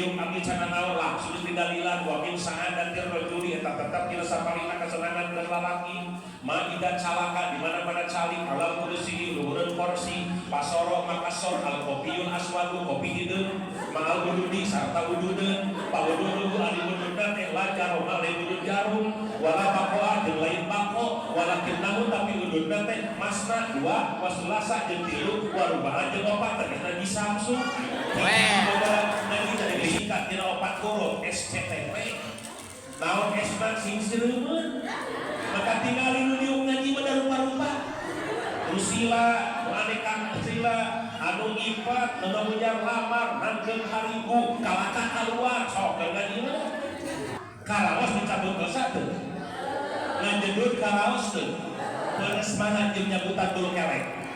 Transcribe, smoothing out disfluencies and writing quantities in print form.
Diuk abdi can nanaon langsung didalilan. Wa min sa'adatir rajuli, eta tetep dina sapalihna kesenangan keur lalaki, ma ida calaka, di mana-mana calik, alal kursi, luhureun kursi, pasoro, maka sor, al kopiyul aswadu, kopi hideung, ma'al wududi, sarta wududeun. Pawududu ari wududna teh la jaroma, lain wudud jarum, wala bakoa, jeung lain bako, walakin, namun, tapi wududna teh masna, dua, wasulasa, jeung tilu, warubaha, jeung opat, ternyata di Samsung. Weh. Nanti dari disingkat tina opat huruf SCTP. Naon S na? Sing sireumeun. Maka tinggali nu diuk ngaji mah da rupa-rupa. Nu sila, nu aneka sila, anu ipat, nu ngujar lamar, nangkeun harigu, kalakah keluar, sok keur ngaji mah. Karaos dicabut dosa teu? Ngajedut karaos teu? Peres mana jeung nyabutan bulu kelek?